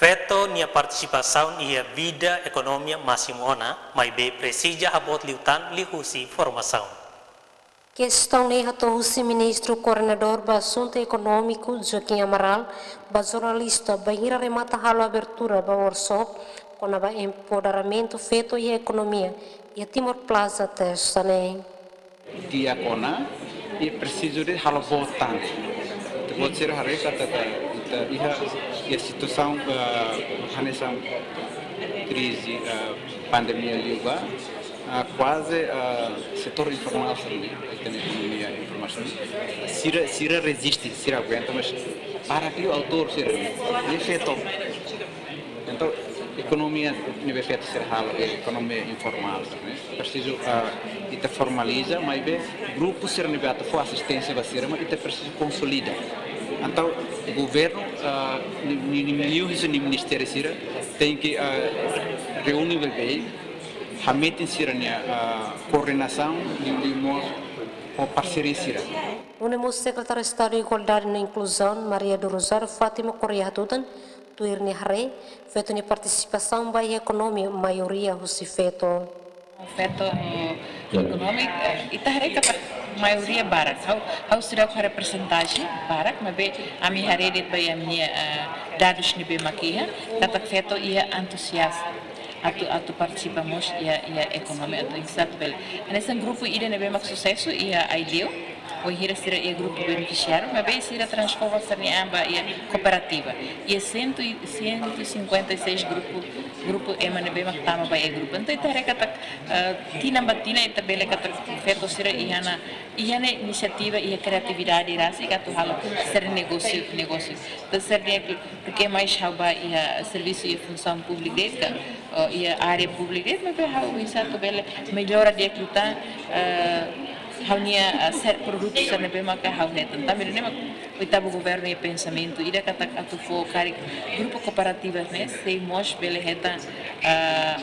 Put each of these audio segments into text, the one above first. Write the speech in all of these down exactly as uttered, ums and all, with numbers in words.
Feto nia partisipasaun iha vida ekonomia masimu ona, maibé presiza haboot liután liuhusi formasaun. Kestaun ne'e hato'o husi Ministru Koordenadór ba Asuntu Ekonómiku, Joaquim Amaral, ba jornalista bainhira remata halo abertura ba workshop kona-ba empoderamentu feto iha ekonomia iha Timor Plaza, Tersa ne'e. Di'ak ona, i presiza de halo boot tan. Ita-boot sira haree katak ita iha, iha situasaun, eh, hanesan krize, eh, pandemia liubá, ah, kuaze, ah, setór informál sira-ne'e, ita-nia ekonomia informál sira, sira reziste, sira aguenta, mas barak liu autór sira-ne'e, ne'e feto. Entaun, ekonomia ne'ebé feto sira halo, eh, ekonomia informál, ne'e presiza, ah, ita formaliza, maibé grupu sira ne'ebé atu fó asisténsia ba sira, mas ita presiza konsolida. Entaun, governu, ah, ni, ni, ni, ni, ni ministériu sira tenke, ah, reúne beibeik, hametin sira-nia, ah, koordenasaun, liuliu mós ho parseria sira. Nune'e mós Sekretária Estadu Igualdade no Inkluzaun, Maria do Rosário Fátima Correia hatutan, tuir nia haree, feto nia partisipasaun ba iha ekonomia maioria husi feto. Feto, eh, ekonomia, eh, ita haree katak maioria barak. Ha'u, ha'u seidauk haree persentajen barak, maibé ami haree de'it ba iha ami-nia, eh, dadus ne'ebé mak iha, katak feto iha antuzias atu, atu partisipa mós iha, iha ekonomia atu insa atu bele. Hanesan grupu ida ne'ebé mak susesu iha Aileu, bainhira sira iha grupu benefisiáriu, maibé sira transforma sira-nia an ba iha kooperativa. Iha cento e, cento e cinquenta e seis grupu, grupu ema ne'ebé mak tama ba iha grupu. Entaun, ita haree katak, eh, tinan ba tinan ita bele katak feto sira iha ona, iha ona inisiativa, iha kriatividade rasik atu halo sira-nia negósiu, negósiu. Entaun, sira-nia, porke mais ha'u ba iha servisu iha funsaun públika de'it ka, ou iha área públika de'it, maibé ha'u insa atu bele mellora di'ak liután, eh, ha'u-nia, eh, ser produtu sira ne'ebé maka ha'u hetan. Tanba ida-ne'e mak oitavu governu nia pensamentu ida katak atu fó karik grupu kooperativa ne'e sei mós bele hetan, eh,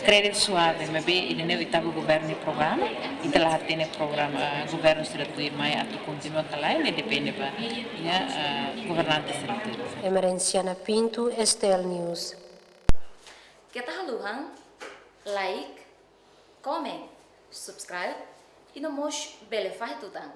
kréditu suave, maibé ida-ne'e oitavu governu nia programa, ita la hatene programa, eh, governu sira tuirmai atu kontinua ka lae, ne'e depende ba iha, eh, governante sira tuir. Emerenciana Pinto, S T L News. Keta haluha like, comment, subscribe, i no mós bele fahe tutan.